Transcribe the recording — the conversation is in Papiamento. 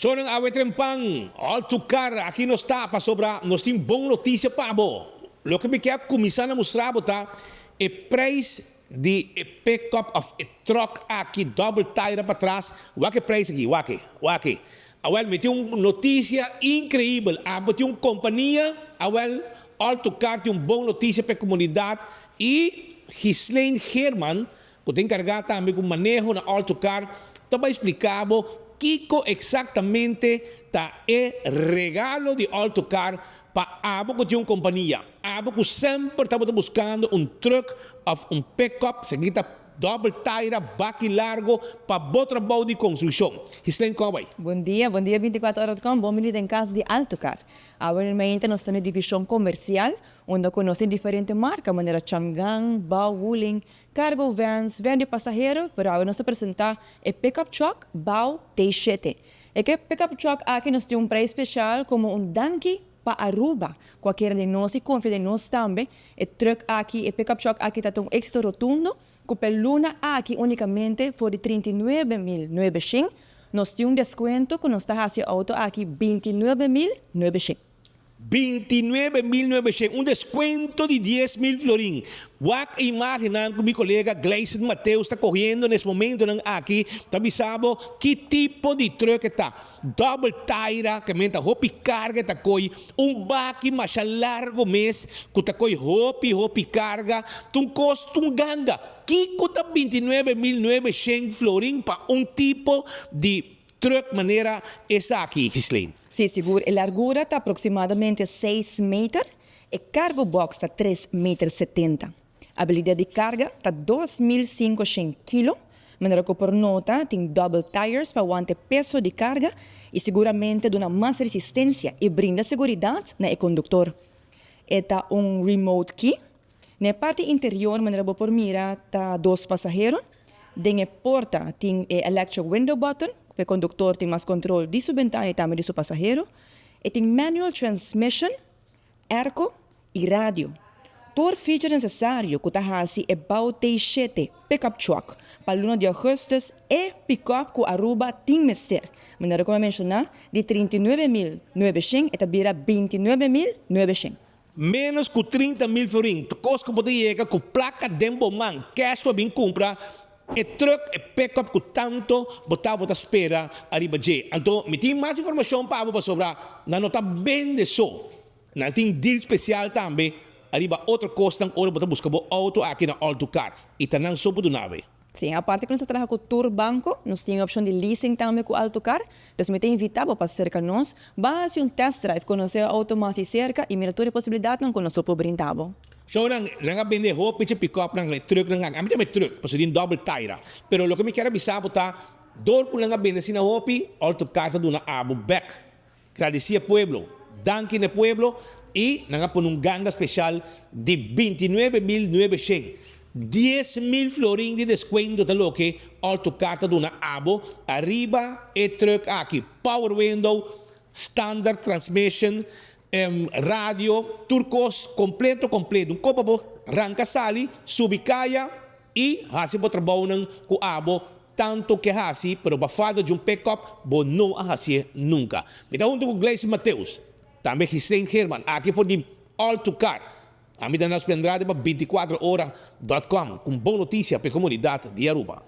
Shownan awe trempan, All To Car aki nos ta pasobra nos tin bon noticia pa bo. Loke mi kier cuminsa na mustra bo ta e prijs di e pickup of e truck aki double tire patras. Wak e prijs aki, wak e, wak e. Awel mi tin un noticia increibel, abo tin un compania, awel All To Car tin un bon noticia pa e comunidad y Ghislaine Geerman Ku ta enkargá tambe ku maneho na Altocar ta bai spliká bo kiko eksaktamente ta e regalo di Altocar pa abo ku tin un kompania. Abo ku semper tabata buskando un trùk òf un pickup, esaki ta dòbel taira, baki largo, pa bo trabou di konstrukshon. Ghislaine Cowboy. Bon dia, bon dia bintikuater ora dot com, bon bini den kas di Altocar. Awe mainta nos ta na e divishon komersial unda ku nos tin diferente marka manera Changan, Bao, Wuling, Cargo vans, van di pasahero, pero awe nos ta presenta e pickup truck Bao T7. E ke pickup truck aki nos tin un prijs special como un danki pa Aruba cu a kere den nos y confia den nos tambe. E truck aki, e pickup truck aki ta ta un exito rotundo cu p'e luna aki unicamente for di 39.900 nos tin un descuento cu nos ta haci e auto aki 29.900. 29.900, un descuento di 10.000 florin. Wak e imagennan cu mi colega Gleison Mateus ta cogiendo nes momentonan aki ta bisa bo ki tipo di truck e ta. Double taira, ke men ta hopi carga e ta coy, un baki masha largo mes cu ta coy hopi hopi carga, ta un cos, ta un ganga. Kico ta 29.900 florin pa un tipo di Truck manera esaki, Ghislaine? Sí, sigur. E largura ta aproximadamente seis meter, e cargo box ta tres meter setenta. Abilidad di carga ta 2500 kilo, manera cu por nota tin double tires pa wanta e peso di carga y siguramente duna mas resistencia y brinda seguridad na e conductor. E ta un remote key. Na e parti interior manera bo por mira ta dos pasahero. Den e porta tin e electric window button ku e konduktor tin mas kontrol di su bentana i tambe di su pasahero. E tin manual transmission, airco i radio. Tur feature nesesario ku ta hasi e Bao T7 pickup truck pa luna di augustus e pickup ku Aruba tin mester. Manera ku mi a menshoná di 39.900 e ta bira 29.900. Menos ku 30.000 florin, ta kos ku bo ta yega ku plaka den bo man, cash pa bin kumpra e truck, e pickup ku tanto bo tabata spera ariba dje. Anto mi tin mas informashon pa bo pasobra nan no ta bende so, nan tin deal spesial tambe ariba otro kosnan ora bo ta buska bo auto aki na All To Car i ta nan so por duna bo. Sí, aparte ku nos ta traha ku tur banko, nos tin e opshon di leasing tambe ku Altocar. Dus mi ta invitá bo pa serka nos, ban hasi un test drive, konosé e outo mas di serka i mira tur e posibilidatnan ku nos lo por brinda bo. Shownan, nan a bende hopi dje pikòpnan, e trùknan aki. Ami ta yama e trùk, pasobra tin dòbel taira. Pero loke mi kier a bisa bo ta, dor ku nan a bende asina hopi, Altocar ta duna abo bèk. Gradisí e pueblo, danki na e pueblo i nan a pone un ganga speshal di 29.900. 10.000 florin di deskuento ta loke Autocar ta duna abo ariba e truck aki. Power window, standard transmission, radio, tur kos kompleto kompleto. Un kopa bo ranka sali, subi kaya i hasi bo trabounan ku abo Tanto ke hasi, pero pa falta djun pickup bo no a hasié nunka. Mi ta hunto ku Gleisi Mateus, tambe Ghislaine Geerman, aki for di All To Car. Ami ta Nelson Andrade pa 24 ora dot com ku un bon notisia pa e komunidat di Aruba.